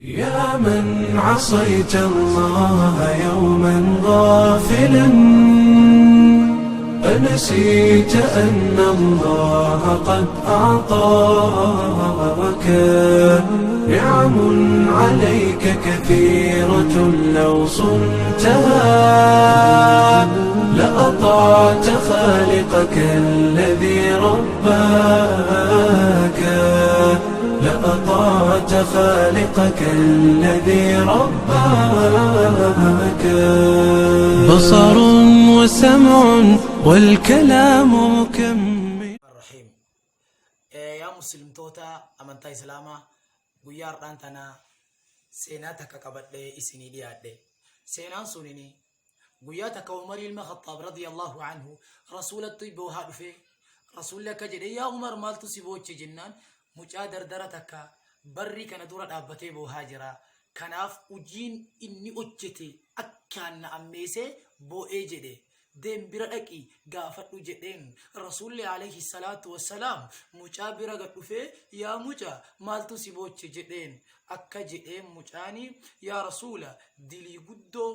يا من عصيت الله يوما غافلا، أنسيت أن الله قد أعطاك نعم عليك كثيرة، لو صنتها لأطعت خالقك الذي رباك، لأطعت خالقك الذي رباك. بصر وسمع والكلام مكمل. Rahiim. Yaa muslimtoota amantaa islaamaa, guyyaa har'aan tana seenaa takka qabadhee isinii dhiyaadhe. Seenaan sunini guyyaa takka Umar ilma Khaxaab radiyallahu anhu rasuulatti boohaa dhufe. Rasuulli akka jedhe, "Yaa Umar, maaltu si booche?" jennaan, mucaa dardara takka barrii kana dura dhaabbatee boohaa jira. Kanaaf hojiin inni hojjete akkaan na ammeesee boo'ee jedhe. "Deem, bira dhaqi gaafadhu" jedheen. Rasuulli alayhi salaatu wassalaam mucaa bira gad dhufee, "Yaa mucaa, maaltu si booche?" jedheen. Akka jedheen mucaani, "Yaa rasuula, dilii guddoo,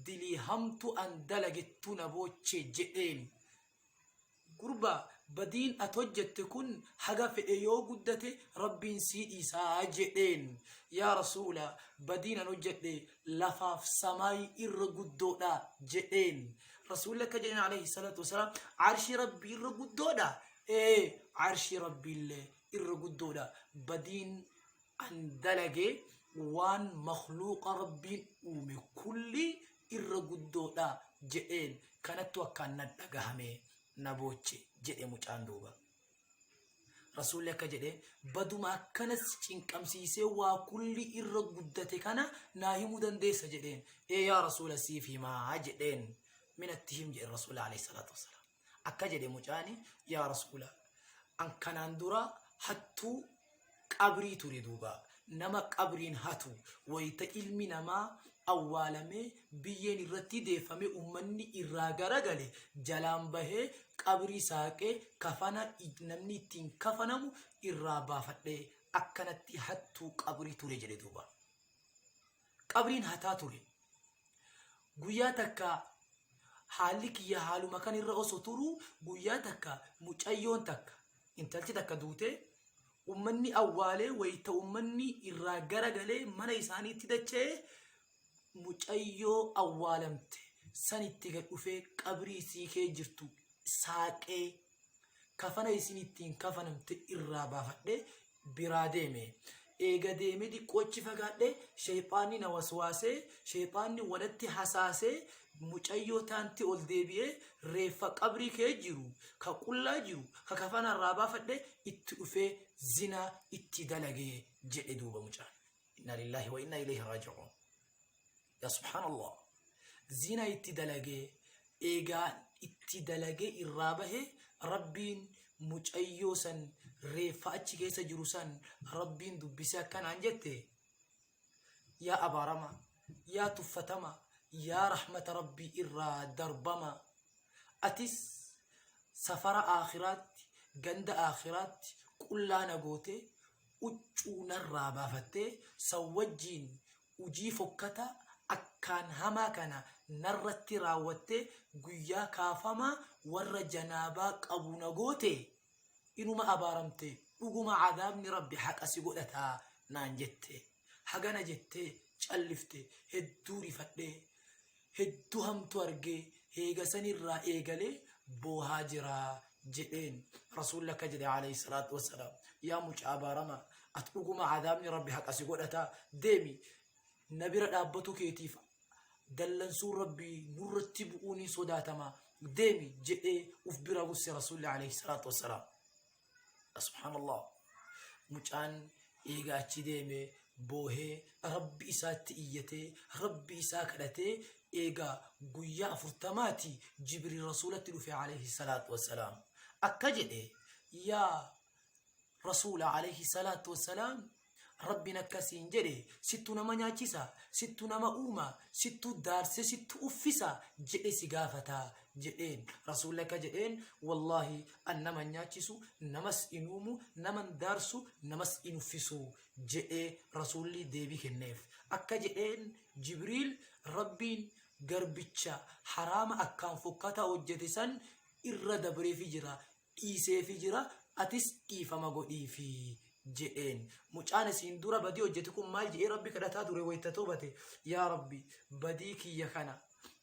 dilii hamtu an dalagettu na booche" jedheen. "Gurbaa, badiin ati hojjette kun haga fedhe yoo guddate rabbiin sii dhiisaa" jedheen. "Yaa rasuula, badiin an hojjedhe lafaaf samaayii irra guddoodha" jedheen. Rasuulli akka jedhan alayhi salaatu wasalaam, "Arshii rabbii irra guddoodha?" "Ee, arshii rabbiillee irra guddoodha. Badiin an dalage waan makhluuqa rabbiin uume kulli irra guddoodha" jedheen. "Kanattu akkaan na dhagahame na booche" jedhe mucaan duuba. Rasuulli akka jedhe, "Baduma akkanas cinqamsiisee waa kulli irra guddate kana naa himuu dandeessa?" jedheen. "Ee yaa rasuula, siif himaa" jedheen. "Minatti him" jedhe rasuula alayhi salaatu wassalaam. Akka jedhe mucaani, "Yaa rasuula, an kanaan dura hattuu qabrii ture duuba. Nama qabriin hatu, wayita ilmi namaa awwaalamee biyyeen irratti deeffamee ummanni irraa garagale jalaan bahee qabrii saaqee kafana namni ittiin kafanamu irraa baafadhee akkanatti hattuu qabrii ture" jedhe duuba. Qabriin hataa ture. Guyyaa takka haalli kiyya haaluma kan irra osoo turu, guyyaa takka mucayyoon takka, intalti takka duutee ummanni awwaalee, wayita ummanni irraa garagalee mana isaaniitti dacha'ee, mucayyoo awwaalamte sanitti gad dhufee qabrii isii kee jirtu saaqee kafana isin ittiin kafanamte irraa baafadhee biraa deeme. Eega deemee xiqqoo achi fagaadhe, sheexaanni na waswaasee, sheexaanni walatti hasaasee, mucayyoo taanti ol deebi'ee reeffa qabrii kee jiru ka qullaa jiru ka kafana irraa baafadhe itti dhufee zinaa itti dalagee jedhe duuba mucaan. Inna lillahi wa inna ilayhi raaji'uun. Yaa subhaanallah. Zinaa itti dalagee, eegaa itti dalagee irraa bahe, rabbiin mucayyoo san, reeffa achi keessa jiru san rabbiin dubbisee akkanaan jette: "Yaa abaarama, yaa tuffatama, yaa rahmata rabbii irraa darbama, atis safara aakhiraatti, ganda aakhiraatti qullaa na goote, uccuu narraa baafattee san wajjiin hujii fokkata akkaan hamaa kana narratti raawwattee guyyaa kaafamaa warra janaabaa qabu na goote, inuma abaaramte, dhuguma cadaabni rabbi haqa si godhataa" naan jette. Hagana jettee callifte. Hedduu rifadhee, hedduu hamtu argee, heega sanirraa eegalee boohaa jiraa jedheen. Rasuulli akka jedhe alayhi salaatu wassalaam, "Yaa mucaa abaarama, ati dhuguma cadaabni rabbi haqa si godhataa, deemi, na bira dhaabbatu keetiif dallansuun rabbii nurratti bu'uun hin sodaatama, deemi" jedhee uf bira gusse rasuulli alayhi salaatu wassalaam. Subhaanallah. Mucaan eega achi deeme boohee rabbi isaatti iyyatee rabbi isaa kadhatee, eega guyyaa 40ti Jibriil rasuulatti dhufe alayhi salaatu wassalaam. Akka jedhe, "Yaa rasuula alayhi salaatu wassalaam, Rabbiin akka siin jedhe sittu nama nyaachisa, sittu nama uuma, sittu daarse, sittu uffisa jedhe si gaafata jedheen. Rasuulli akka jedheen wallaahi an nama hin nyaachisu, namas hin uumu, nama hin daarsu, namas hin uffisu jedhee Rasuulli deebii kenneef. Akka jedheen Jibriil Rabbiin garbicha haraama akkaan fokkataa hojjete san irra dabreefi jira, dhiiseefi jira, atis dhiifama godhiifi jedheen. Mucaan isiin dura badii hojjete kun maal jedhee Rabbi kadhataa ture wayta toobate? Yaa Rabbi badii kiyya kana,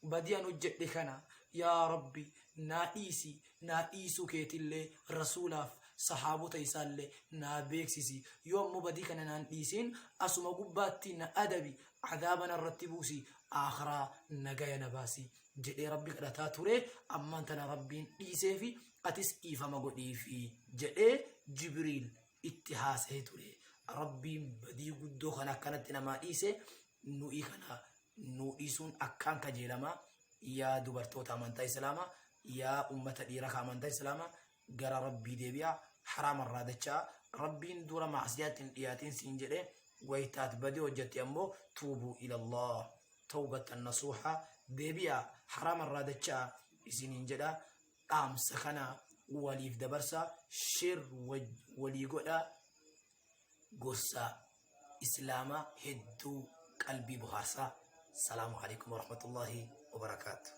badii an hojjedhe kana yaa Rabbi naa dhiisi, naa dhiisuu keetillee Rasuulaaf sahaabota isaallee naa beeksisi. Yoo ammoo badii kana naan dhiisin asuma gubbaatti na adabi, adaaba narratti buusi, aakhiraa nagaya na baasi jedhee Rabbi kadhataa ture. Ammaan tana Rabbiin dhiiseefi atis dhiifama godhiifi jedhee Jibriil itti haasa'ee ture. Rabbiin badii guddoo kana akkanatti namaa dhiise nu'ii kana nuu dhiisuun akkaan kajeelama. Yaa dubartoota amantaa Islaamaa, yaa ummata dhiira ka amantaa Islaamaa, gara Rabbii deebi'aa, haraama irraa dacha'aa. Rabbiin dura ma'asiyaatti hin dhiyaatin siin jedhe, waytaat badii hojjatte ammoo tuubuu ilallah tawbatan nasuuha, deebi'aa, haraama irraa dacha'aa isiniin jedha. Dhaamsa kana waliif dabarsaa, share walii godhaa. Gorsa Islaamaa hedduu qalbii bohaarsaa. Salaamu alaikum warahmatullaahi wabarakaatu.